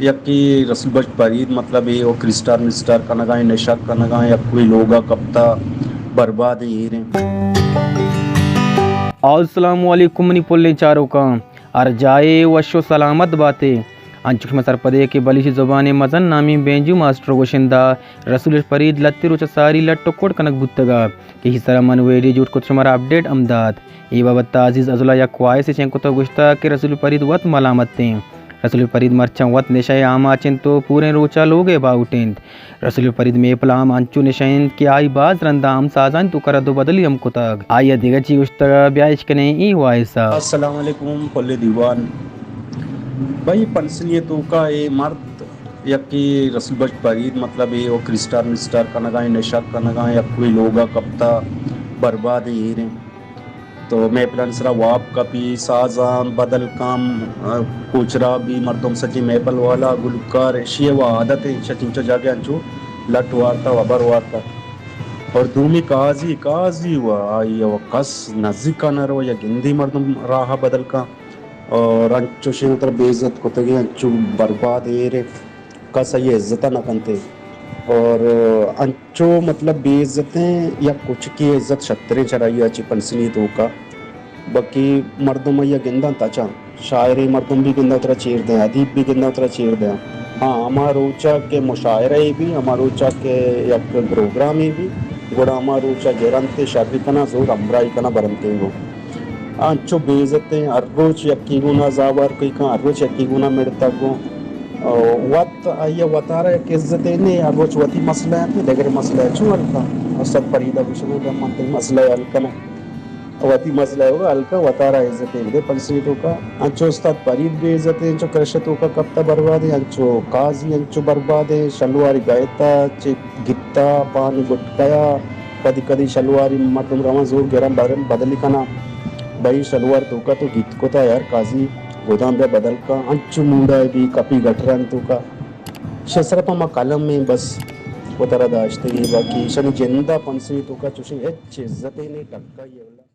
یکے رسول بخش فرید، مطلب، اے او کرسٹال مسٹال کنگا ایں، نشہ کنگا ایں، یک کوئی لوگا کپتا، برباد ایں، ایر ایں۔ السلام علیکم منی پلیں چاروکاں، ہر جاہے وش و سلامت باتے۔ انچوش ما سرپدے کہ بلوچی زبان ءِ مزن نامیں بینجو ماسٹر و گشندہ رسول بخش فرید لھتے روچ ءَ ساری لٹ و کڑ کنگ بوتگ ءَ کہ ایشی سرا من ویڈیو جوڑ کت، شمارا اپڈیٹ ہم دات۔ اے بابت ءَ عزیز عزولا یک وائسے شنگ کتگ، گوشتگ کہ رسول فرید وت ملامت ایں۔ رسول فرید مرچاں وت نشہ ءِ آماچ انت و پوریں روچ ءَ لوگ ءِ باہوٹ انت۔ رسول فرید میپل ءَ ہم انچو نشہ انت کہ آئی باز رندا ہم سازانی توکا رد و بدلی ہم کتگ۔ آئی ءَ دگہ چی گوشتگ، بیا اشکنیں اے وائس ءَ۔ السلام علیکم پلیں دیوان۔ بھئی، پنسنی ءِ توکا اے مرد یکے رسول بخش فرید، مطلب، اے او کرسٹال مسٹال کنگا ایں، نشہ کنگا ایں، یک کوئی لوگا کپتا، برباد ایں، ایر ایں۔ تو محفلانی سرا واب کپی، سازاں بدل کن، کوچرا بی، مردم سجیں محفل والا، گلوکار، اشی ءِ و عادت ایں، چہ چنچو جاگہ انچو لٹ وارتا و ہبر وارتا۔ اور دومی قاضی، قاضی و آئی ءَ و کس نزیکا نہ رو یا گندی مردم راہ بدل کن۔ اور انچوشیں مطلب بے عزت کتگیں، انچو برباد ایر ایں، کس آئی عزت نہ کنتے۔ اور انچو مطلب بے عزتیں، یک کچکے عزت شتریں چرائی ءَ چہ پنسنی توکا۔ باقی مردم آئی ءَ گنداں تچاں، شاعریں مردم بھی گنداں ترا چیر دیاں، ادیب بھی گنداں ترا چیر دیاں۔ ہاں، ہما روچا کہ مشاعرہ ای بھی، ہما روچا کہ یک پروگرامے بھی، گڑا ہما روچا گرنت، شری کناں، زور ہمراہی کناں، برنتیں گوں۔ انچو بے عزتیں، ہر روچ یکے گونا زاوار کئی کن، ہر روچ یکے گونا مڑتگ گوں۔ او وت آئی ءَ وتارا یک عزتے نے، ہر روچ وتی مسئلہ انت، دگرے مسئلہ ءَ چون حل کن؟ استاد فرید ءَ گوشگ ءَ من تئی مسئلہ ءَ حل کناں۔ وتی مسئلہ ءَ حل کن، وتارا عزتے بدے پنسنی توکا۔ انچو استاد فرید بے عزتے، انچو کرش توکا کپتا بربادیں، انچو قاضی انچو بربادیں، شلواری گایتا چہ گتا پانی گٹکیا، کدی کدی شلواری مردم رواں زور گراں بدلی کناں، بھئی شلوار توکا تو گیت کتا یار، قاضی گوداں بیا بدل کن، انچو مونڈا بی کپی گٹرانی توکا۔ شہ صرف ہما قلم ایں بس وتارا داشتگی، باقی ایشانی جندا پنسنی توکا چوشیں ہچ عزتے نے، ٹکا یہ